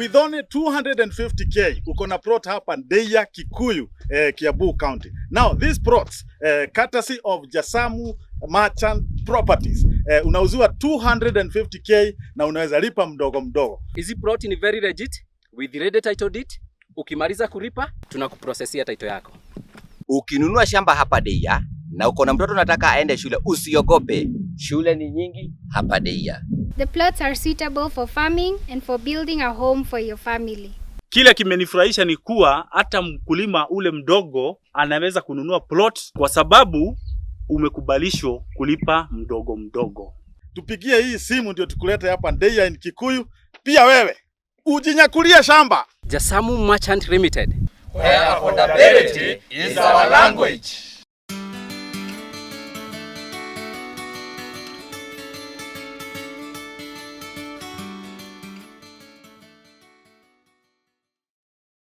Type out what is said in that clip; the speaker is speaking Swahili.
With only 250K uko na plot hapa Ndeia, Kikuyu, Kiambu County. Now these plots, courtesy of Jasamu Merchant Properties, unauziwa 250K na unaweza lipa mdogo mdogo. Hizi plot ni very legit with ready title deed. Ukimaliza kulipa, tunakuprocessia title yako. Ukinunua shamba hapa Deia na uko na mtoto unataka aende shule, usiogope, shule ni nyingi hapa Deia. The plots are suitable for farming and for building a home for your family. Kile kimenifurahisha ni kuwa hata mkulima ule mdogo anaweza kununua plot kwa sababu umekubalishwa kulipa mdogo mdogo. Tupigie hii simu ndio tukulete hapa Ndeia in Kikuyu. Pia wewe ujinyakulie shamba. Jasamu Merchant Limited. Where affordability is our language.